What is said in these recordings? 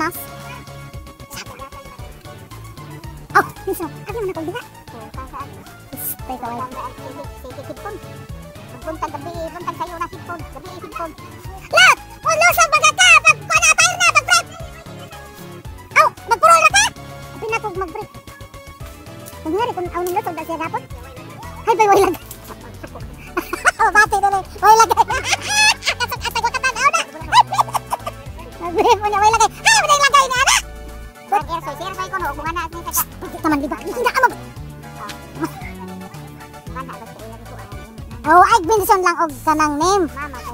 Mas. Oh, mismo. Abi man ako diha. Stay kaway. Buntag gabi, buntag sayo na hipon, gabi hipon. Lat! Ulusog baga ka! Pag kuha na, fire na! Pag-break! Aw! Magpurol na ka! Abi na kog mag-break. Kung nga rin, kung aw nang lusog na siya gapon. Hay, bay, way lagay. Oh, bati dali. Way lagay. Kasok atag wakatan, aw na! Mag-break mo niya, way lagay. Hay, way lagay na, anak! Buntag ersoy, sersoy ko no, kung ana ni ka. Pagkita man, di ba? Hindi ka mag... Mana ba sa ilang ko ang Oh, ay, Benson lang og kanang name. Mama ko.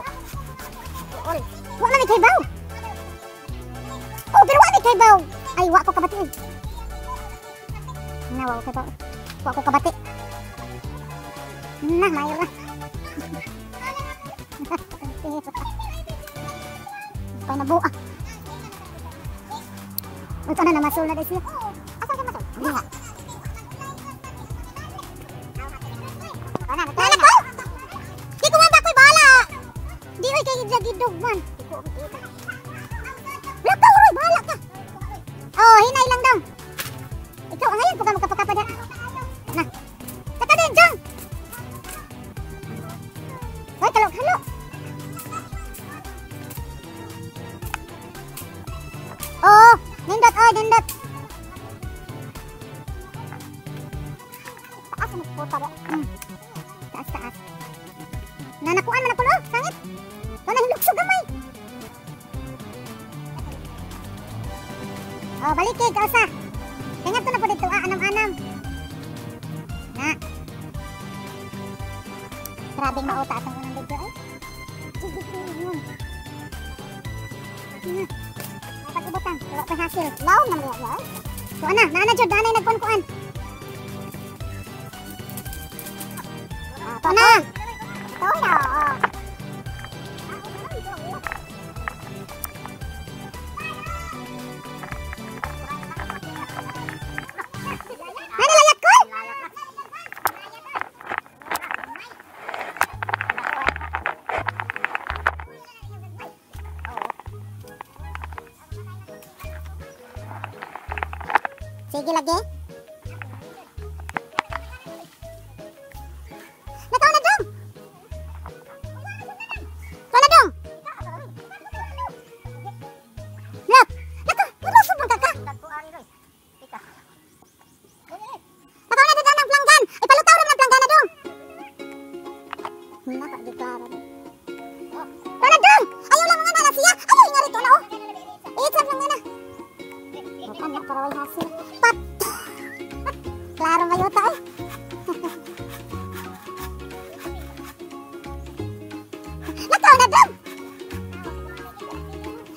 Uol. Wa man kay baw. Oh, pero wa man kay baw. Ay, wa ko kabati. Na, wa ko kay baw. Wa ko kabati. Na, mayo ra. Pa na buak. Unsa na namasul na siya? Asa ka masol? Diha. Ana, Nana ko. Di ko man ba ko'y bahala. Di oy kay jagidog man. Lakaw roy, bahala ka. Oh, hinay lang dong. Ikaw ang ngayon po ka magkapakapa diha. Na. Taka din, Jong. Hoy, kalok halo. Oh, nindot, oh, nindot. Taas mo puta ba? Taas, taas. Nanakuan man ako, oh, sangit. Wala hilukso gamay. Oh, balik kay kausa. Kaya nga to na po dito, ah, anam-anam. Na. Grabing mauta atong unang video, eh. Sige, yun. Na. Pag-ibutang, wala pa hasil. Laom na mga yan. So, ana, naana jud, naana nagkuan-kuan. Ah, to na. To na. Oh. Ay, nilayat ko! Sige lagi. Nakaw na dong! Tuwa na dong! Lak! Naka! Malusog bang kaka? Nakaw na dito ng planggan! Ay, palutaw rin ng planggana dong! Naka, di klaro. Tuwa na dong! Ayaw lang mga nana siya! Ayaw nga rito na oh! Eh, sa planggana! Bukan na, para way hasil. Pat! Klaro mayuta eh. Nakaw na dong!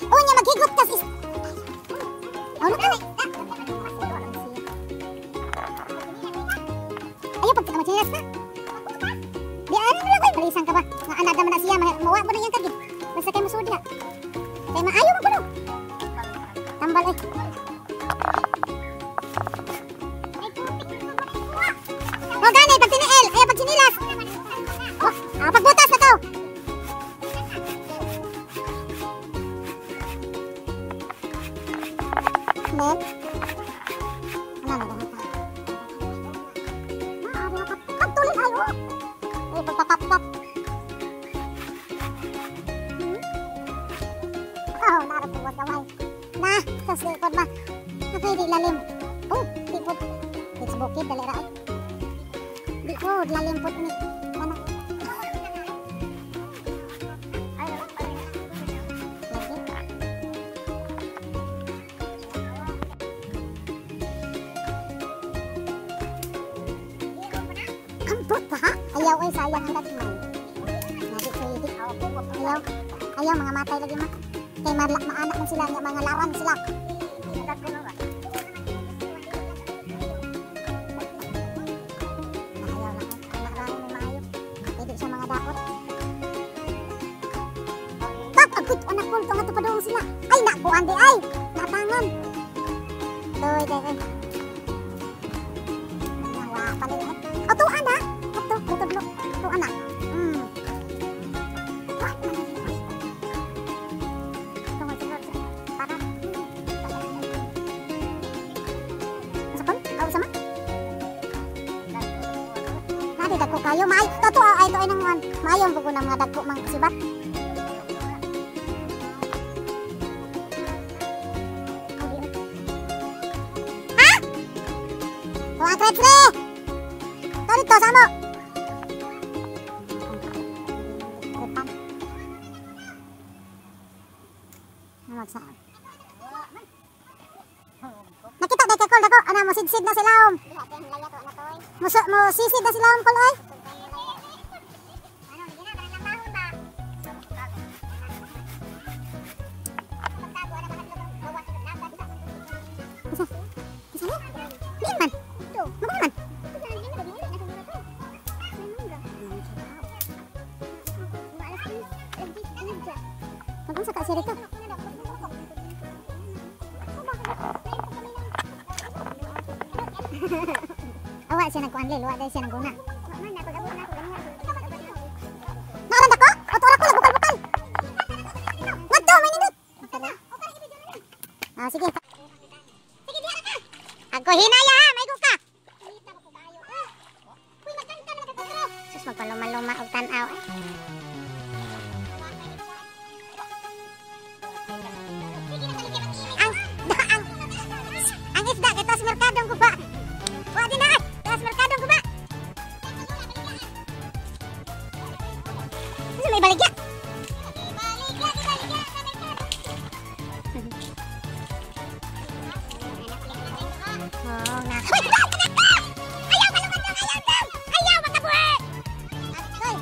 Unya, maghigot kas is... Oh, nakaw na. Ayaw, pag machinas ka. Di, ano na lang, oy, balisan ka ba? Nga anada man na siya, mawa mo na yung kagid. Basta kay masudi ha. Kay maayo mo kuno. Tambal eh. Oh, gani, pag tiniil, ayaw pag sinilas. Oh, ah, pagbutas na to. Then, ano na ganito? Ah, pagtuloy ayo. Eh, pagpapap-pap. Oh, narap ko gamay. Na, sa likod ma. Nakay di lalim. Oh, di po. Di sa bukid dali ra ay. Di po lalim po ni. Ano? Lagi. Ambot pa ha? Ayaw ay sayang ang gagmay. Nadi pwede. Ayaw. Ayaw mga matay lagi ma. Kay marla maanak man sila nga mga lawan sila. Ayaw lang. Anak ra mo maayo. Pwede siya mga dakot. Kap agud anak ko nga tupadong sila. Ay nakuan di ay. Natangan. Toy kay kay. Nawa pa nila. O tuan ha. Ato, tutudlo. Tuan na. Wah, man. Tungod sa para. Maayo, maayo. Totoo, ay to ay nang man. Maayo ang bugo ng mga dagko mang sibat. Ha? Oh, ang thread free. To dito sa mo. Nakita dai kay kol dako ana mo sidsid na sila om. Mo sisid na sila om kol oy. Isa. Isa ni? Di man. Mo man. Mag-unsa ka siya dito? Awa siya nagkuan lil, wa dai siya naguna. Naoran dako? Oto ra ko bukal-bukal. Ngadto may nindot. Ah, sige. Sige diha ka. Ako hinaya ha, maigo ka. Sus magpaluma-luma og tan-aw. Ang isda kay tas merkadong guba. Wa din na, tas merkadong guba. Ano may baligya? Oh, na. Uy, ayaw, ayaw, ayaw, ayaw, makabuhi! Atoy.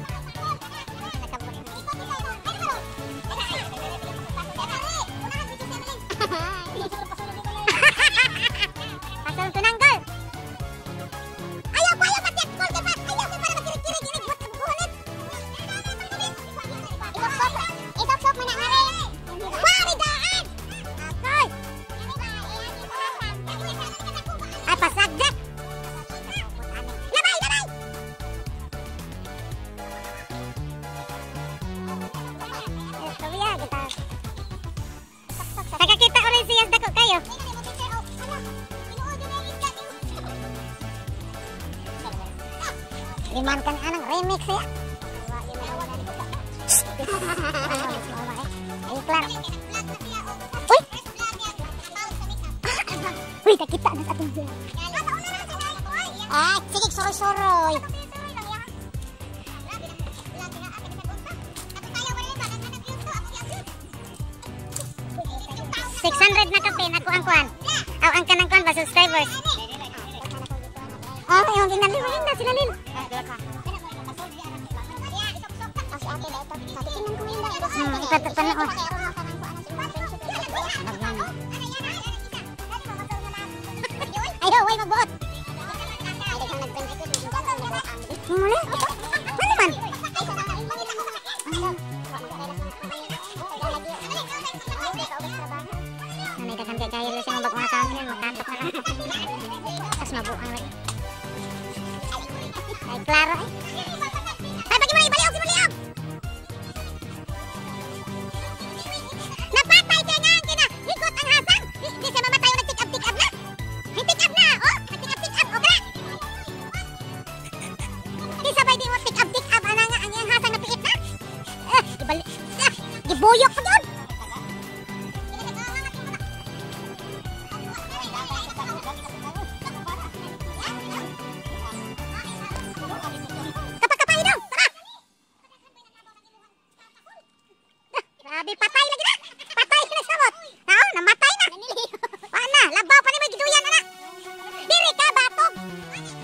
Pasal tunang gol. Ayaw ko, ayaw patiak gol kay pa. Ayaw ko para magkirig-kirig inig buot buhulit. Isok-sok man ang hari. Wari daan. Atoy. Ay pasagdak. Labay, labay. Kawiya kita. Nakakita ko rin siya dako kayo. Liman kan anang remix ya. Ay klaro. Uy. Uy, nakita na sa atong vlog. Ah, sige, soroy-soroy. $600 na kapin ako ang kuan. Aw ang kanang kuan ba subscribers. Oh, yung tingnan mo na sila lil. Ipatapano. Ayaw, way magbuot. Muli? Ano man? Nanay daghang kay kayo siya mabag mga sa akin, makatok na lang. Tapos mabuang lagi. Ay, klaro eh. Ay, bagi mo na ibaliog, ibaliog! Napatay siya nga ang kina! Hikot ang hasang! Di siya mamatay o nag-tick-up-tick-up na! Nag-tick-up na! Oh! Nag-tick-up-tick-up! O kara! Di sabay di mo tick-up-tick-up! Ana nga ang iyang hasang napiit na! Eh, ibali... Ah, gibuyok pa yun! Grabe, patay lagi na! Patay na samot! Nao, namatay na! Wala na, labaw pa ni may giduyan na na! Diri ka, batog!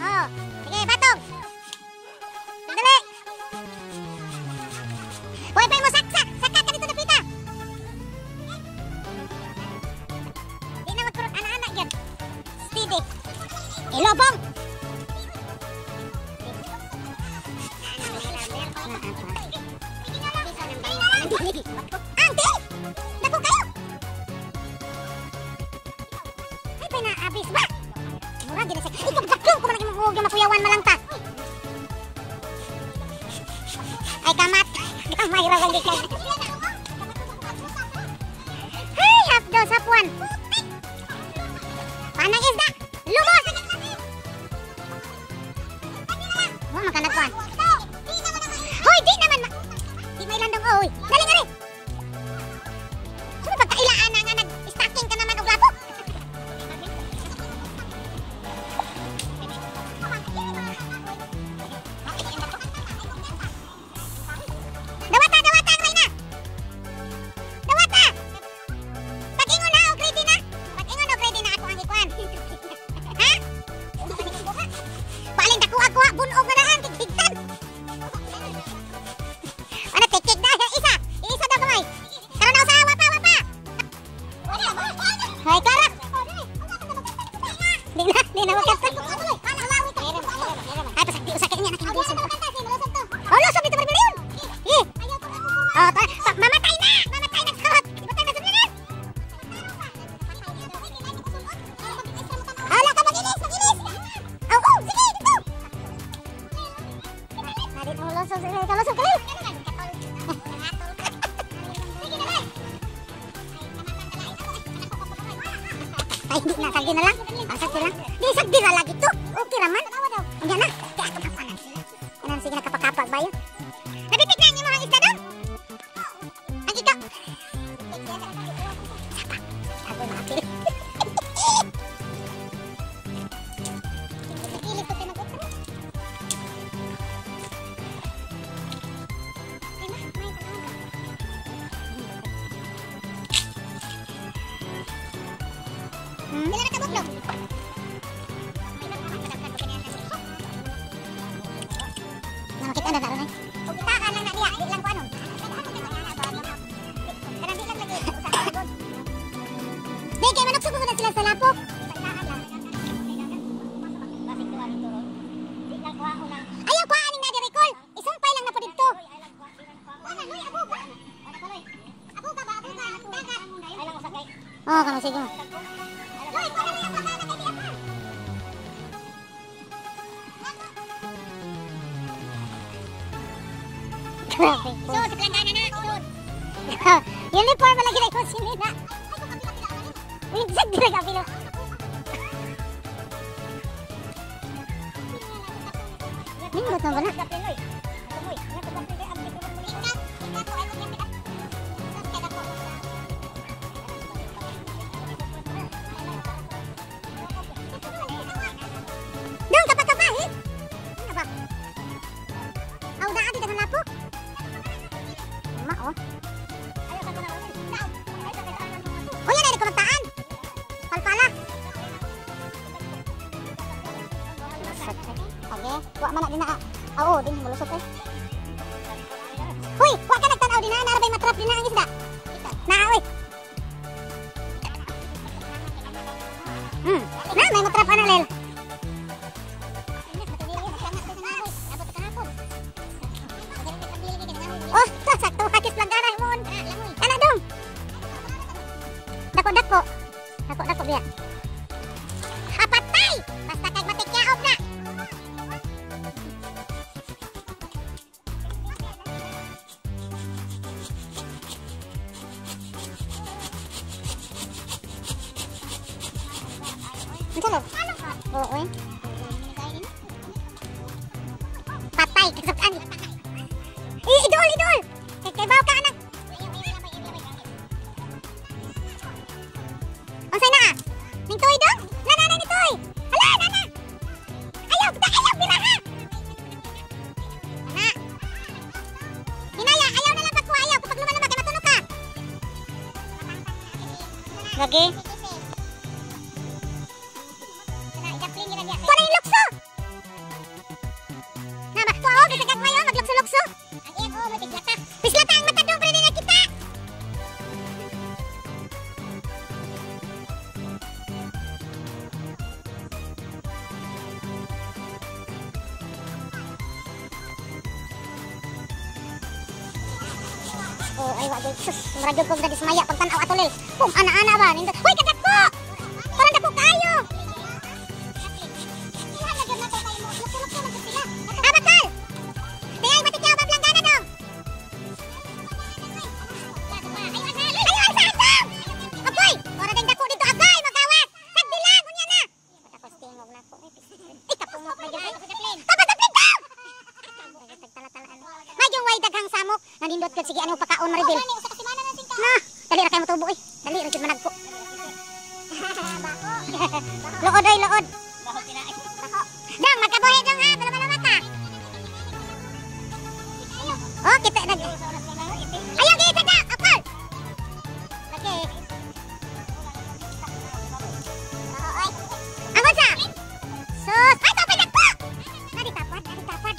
Oh, sige, batog! Dali! Hoy, pa mo saksa! Saka ka dito na pita! Di na magkurot, ana-ana yan! Steady! Ilobong! Angti! Dako kayo! Ay, pinaabis ba? Mura, gina siya. Ikaw, daklong ko man ang imong makuyawan malangta. Ay, kamat. Gamay raw ang gikan. Hey, half dos, half one. Panang isda! Lumos! Mo, makanagkuan. Oy, dali nga rin. Sino pagkailaan na nga nag-stocking ka naman og lapok? Dawata, dawata ang Reyna. Dawata. Pag-ingon na og ready na. Pag-ingon og ready na ako ang ikuan. Ha? Paling dako ako bunog na daan kig higtan. Ano tikik na isa. Isa daw gamay. Karon na usaha wapa wapa. Hay Clara. Di na wakat. Ay pasagdi usa kay niya nakin. Oh, lusob dito barbilion. Eh. Oh, mamatay na. Mamatay na sarap. Mamatay na sa. Hala ka magilis, magilis. Oh, oh, sige dito. Nadi mo lusob, sige, lusob kali. Ay, hindi na, sagdi na lang. Ah, sagdi lang. Di, sagdi ra lagi to. Okay raman. Unya na. Kaya ako makuanan. Kanan sige nakapakapag ba yun? Nabitik na ang imong isda dong. Ang ikaw. Sapa. Ako maapil. Gilid ko kayo mag-utro. Ay ma, may tanawag ka. Pila na kabuklo? Namakita na naroon eh. Ugtaan lang na diya, di lang ko ano. Kanang di lang lagi, usa ka gud. Di kay manukso ko na sila sa lapok. Ayaw kuha aning na recall. Isumpay lang na po dito. Oh, kamo sige. Grabe. Sud, planggana na, sud. Uniform lagi na ko si Nina. Exact dili ka pilo. Nindot na ba na? Dong kapakapahi. Ano ba? Aw naa dito ng lapok. Ma oh. Oh, yan ay kumagtaan. Palpala. Okay, wa man na din na. Oo, din mulusot eh. Huy, wa ka nagtan-aw din na, narabay matrap din na ang isda. Naa oy. Na may matrap ana lel. Oh, sakto hakis planggana imon. Ana dong. Dako-dako. Dako-dako biya. Apatay! Basta kay matikyaob na. Unsa lo? Oo, eh. Patay kasab ani. Eh, idol, idol. Kay baw ka anak. Unsay naa? Ning toy dong? Na na ni toy. Hala, na na. Ayaw, da ayaw biraha. Ana. Hinaya, ayaw na lang pagkuha, ayaw kapag lumalama kay matunog ka. Lagi. Kuha na yung lukso. Na ba? Kuha, oh, bisag kayo maglukso-lukso. Pislata ang mata dong, pero di nakita. Oh, ay wa gyud. Sus, murag gyud kog nadismaya pagtan-aw ato lel. Pum ana-ana ba nindot. Hoy, kadako. Parang dako kaayo. Ah, bakal. Tiyay matikyaw ba planggana dong? Ayaw ang saan dong. Agoy, ora ding dako dito agoy magawas. Sagdi lang unya na. Tapos tingog na ko. Ay, kapungok na gyud. Kapatapin dong. Medyo way daghang samok. Nanindot gyud sige ano pa. tubo oy. Dali ra jud managpo. Lood oy, lood. Dong, magkabuhi dong ha, dalawa ka. Oh, kita nag. Ayaw gid sa akal. Okay. Ang unsa? Sus, ay tapay dagpo. Nadi tapad, nadi tapad.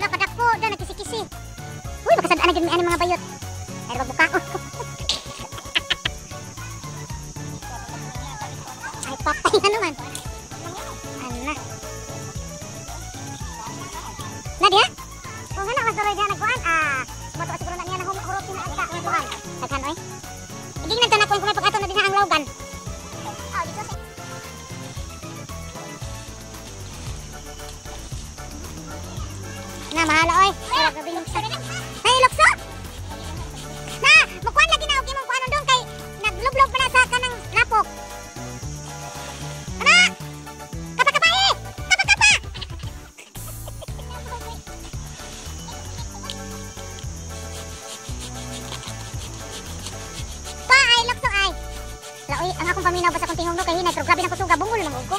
La kadakpo, do nagkisi-kisi. Uy, makasad-an na gyud mi ani mga bayot. Ay magbuka. Ay patay na naman. Ana. Nadi ha? Kung ano mas tuloy dyan nagkuhan, mato siguro na niya na hurutin na agta nagkuhan. Daghan oy. Igingnan ta na kung may pag-ato na din ang lawgan. Na mahala oy. Ay lokso. Na, mukuan lagi na og imong kuanon dong kay naglublob pa na sa kanang lapok. Ana! Kapa-kapa eh! Kapa-kapa! Pa ay lokso ay. Laoy, ang akong paminaw ba sa akong tingog no kay hinay pero grabe na kusuga bungol man ko.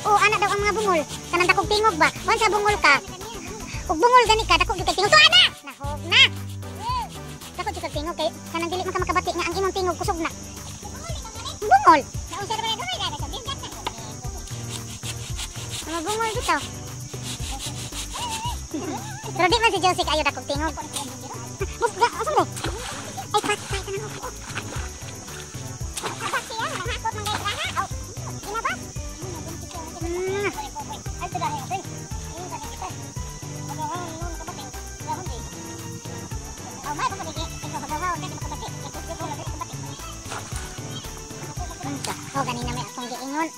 O ana daw ang mga bungol. Kanang dakog tingog ba? Once bungol ka. Ug bungol gani ka dako gyud kay tingog. So ana! Nahog na. Dako gyud kay tingog kay kanang dili man ka makabati nga ang imong tingog kusog na. Bungol. Mga bungol bitaw. Pero di man si Josie kayo dakog tingog. Asa man? Ay patay ka na ko. Oh, ganina may akong giingon.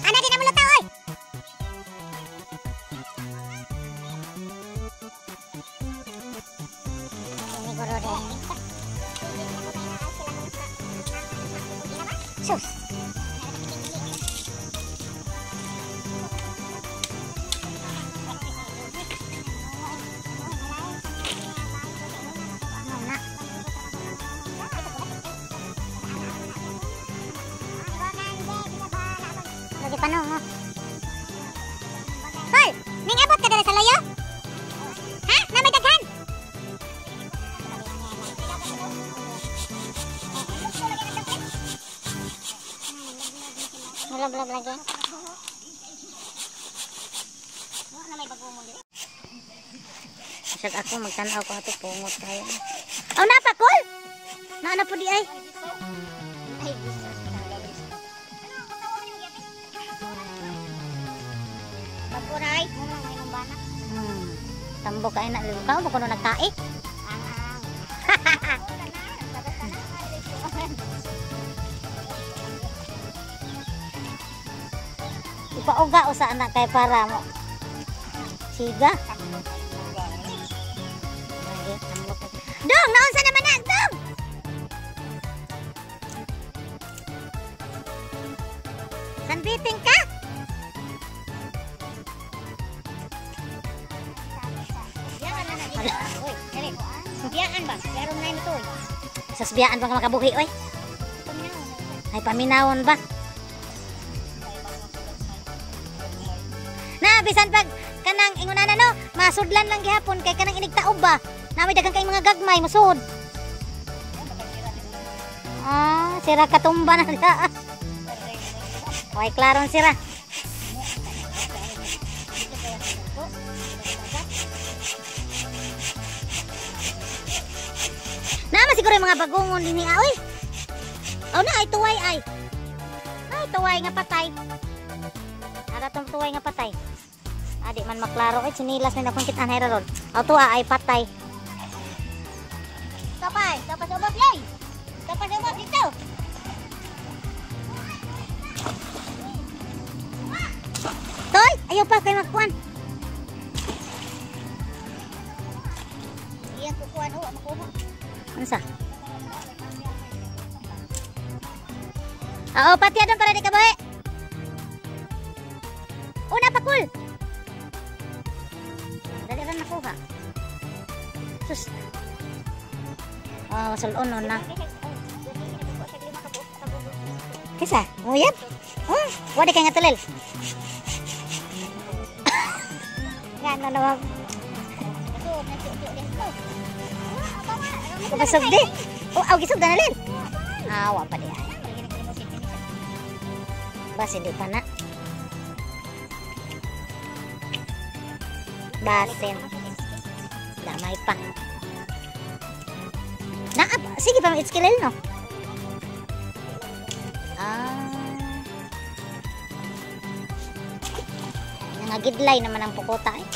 Ana di na mo lutaw oy. Siguro rin. Sus. Lagi pa no. Hoy, ning abot ka dere sa layo? Ha? Na may daghan? Mulog-log lagi. Isag ako magtan-aw ko ato pungot kayo. Aw napakol. Naana po di ay. Baguray, Tambok ay na lukaw mo kuno nagtae. Ipauga usa anak kay para mo. Siga. Dong, naunsa naman na, dong. Sanbiting ka? Biyaan ba? Meron na ito. Sasbiyaan ba ka makabuhi oy? Ay paminawon ba? Na bisan pag kanang ingunana no, masudlan lang gihapon kay kanang inigtaob ba? Na may daghang kay mga gagmay musud. Ah, sira katumba na siya. Way klaron sira. Nama siguro yung mga bagungon din niya, oy. Oh na, ay tuway ay. Ay tuway nga patay. Ara tong tuway nga patay. Adi man maklaro oy, sinilas na akong kitaan hera ron. Aw tuwa ay patay. Kapay, kapay sa ubos yay. Kapay sa ubos dito. Toy, ayaw pa kay magkuan. Iyan kukuan ho, makuha. Unsa? Oo, pati adon para di ka buhi. Una pa kul. Dali ra nakuha. Sus. Oh, sulon na. Kisa? Uyab? Oh, wala kay nga tulil. Nga no no. Basog di. Oh, aw gisog na lil. Ah, wa pa di ay. Bas hindi pa na. Basin. Damay pa. Na, sige pa itskilil no. Ah. Nangagidlay naman ang pukota eh.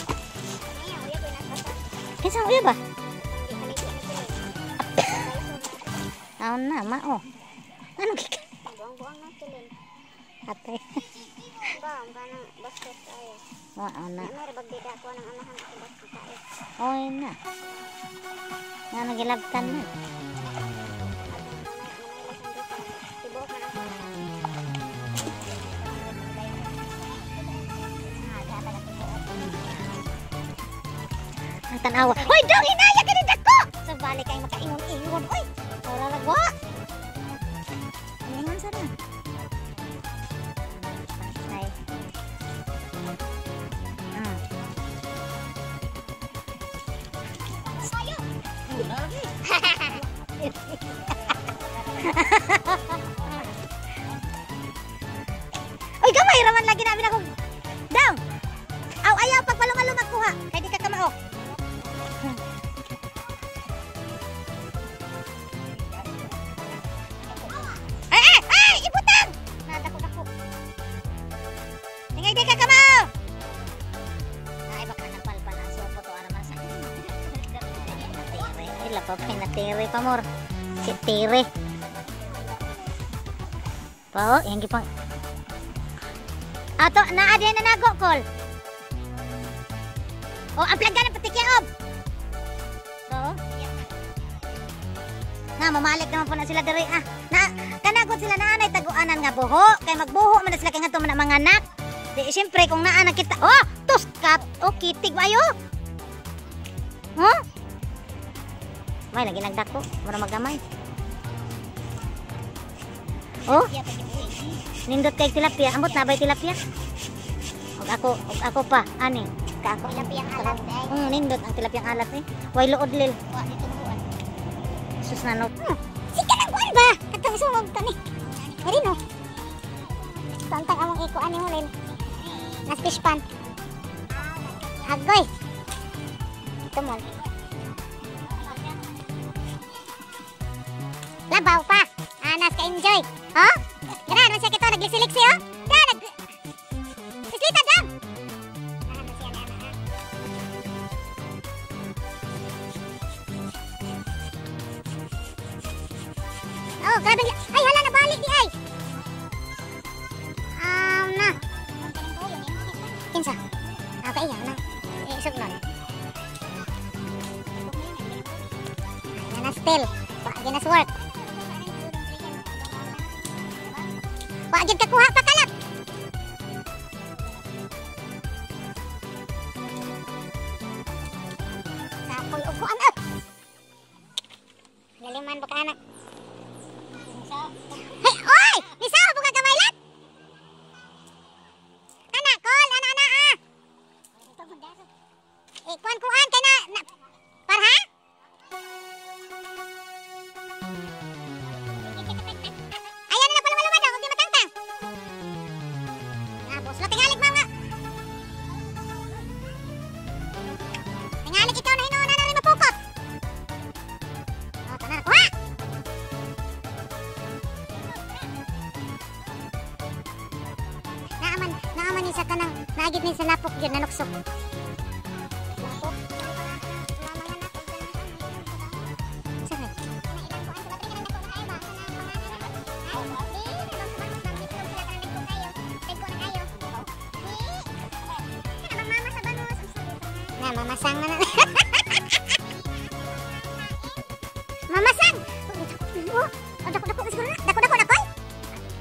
Kinsa ang uya ba? Aon na, mao. Ano gika? Buang-buang na kilin. Ate. Ba, ang kanang bastos ay. Mao na. Ano ra bagdida ko ng anahan ako bastos ay. Oy na. Nga nagilabtan na. Ang tanawa. Hoy, dong hinaya kini dako. Sa balik kay makaingon-ingon oy. Ora ra wa. Ingon sana. Ay. Ah. Oy, gamay raman lagi namin akong down. Aw, ayaw pagpalumalo magkuha. Kay di ka kamao. Ay, ay, ay, ibutang. Nadako dako. Ingay di ka kamao. Ay, baka nagpalpal ang sopo to ara masa. Natire, ay lapa pa natire pa mor. Si tire. Pa, yang gipang ato naa diyan na nago kol. Oh, ang plangga na patikyaob. So, nga mamalik naman po na sila diri ah. Na kanagod sila na anay taguanan nga buho kay magbuho man na sila kay ngadto man na mga anak. Di siyempre kung naa na kita. Oh, tuskat. Oh, kitig ayo. Huh? May lagi nagdako, mura magamay. Oh, nindot kay tilapia, ambot na bay tilapia. Og ako pa ani. Ka ako Tilapia ang alat eh. Nindot ang tilapia ang alat eh. Way luod lil. Wa dito buwan. Sus na no. Sige lang kuan ba? Katong sumog tani. Ari no. Tantang among iko ani mo lil. Nas fish pan. Agoy. Tumol. Labaw pa. Anas ka enjoy. Ha? Ganahan man siya kito nagliksi-liksi oh. Da nag Islita dam. Oh, grabe. Ay, hala na balik di ay. Na. Kinsa? Ah, kay iya na. Eh, sugnon. Ay, na still. Wa ginas work. Wa gid ka kuha pa kalap. Sapoy og kuan up. Laliman ba ka anak? Hey, oy! Nisaw buka kamaylat? Ana, kol, ana, ana, ah. Eh, kuan kuan kay na parha? Ayaw na lang paluma-luma daw, huwag di matangtang. Ah, buslo, tingalig mga. Tingalig ikaw na hinuuna na rin mapukot. Oh, tanan, kuha! Naaman ni sa kanang naagit ni sa lapok yun, nanuksok. Lapok? Saan? Na, mamasang na na. Mamasang! Oh, dako dako siguro na. Dako dako dako.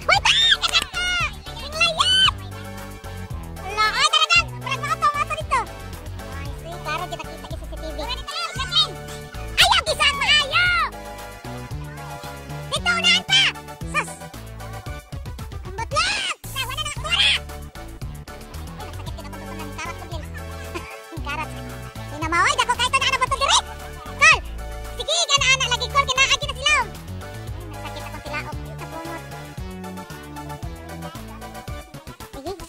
Hoy, pa! Inglayap! Ala, ay talagang parang maato dito. Ay, see, klaro kita kita sa CCTV. Ayaw gisag maayo. Dito unahan pa. Sus.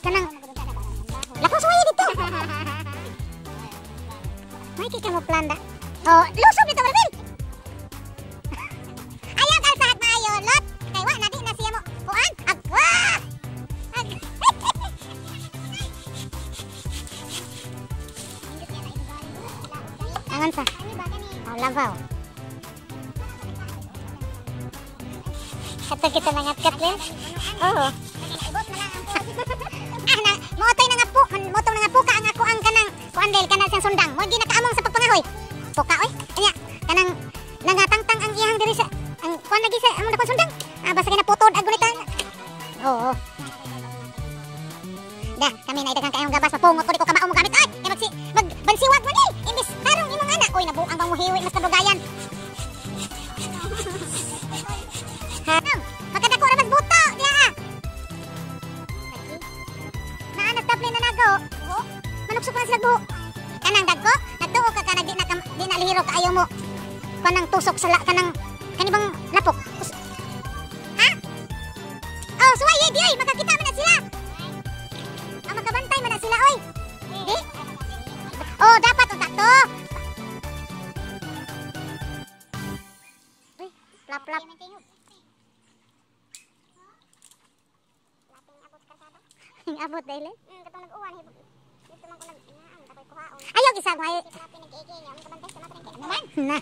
Kanang lakaw suway dito. May kay mo plan da. Oh, lusob dito Marvin. Ayaw kalsahat maayo, lot. Kay wa na di na siya mo. Kuan. Agwa. Ag. Angon sa. Oh, labaw. Kato kita nangatkat rin. Oo. Ah, na, mootoy na nga po, mootong na nga puka ang ako ang kanang kuan dahil kanang siyang sundang. Mo ginakaamong sa pagpangahoy. Puka oy. Anya, kanang nangatangtang ang iyang diri sa ang kuan lagi sa among dakong sundang. Ah, basta kay naputod ag gunita. Oo. Da, kami na idaghang kayong gabas mapungot ko di ko kamao mo gamit ay. Kay magsi magbansiwag man eh. Imbis tarong imong anak oy nabuang bang muhiwi mas kadugayan. Ha? Makadako ra mas buto diha. Naa na stop na nago. Manuksok na sila buho. Kanang dagko, nagtuo ka kanang di na lihiro kaayo mo. Kanang tusok sa kanang kanibang lapok. Ha? Oh, suway di oy, makakita man na sila. Ah, makabantay man na sila oy. Di? Oh, dapat unta to. Uy, plap plap. Abot dahil eh. Katong nag-uwan dito man ko nag inaam takoy kuhaon. Ayaw gisag may. Nag-iigi niya, ang kabantay sa mga Na.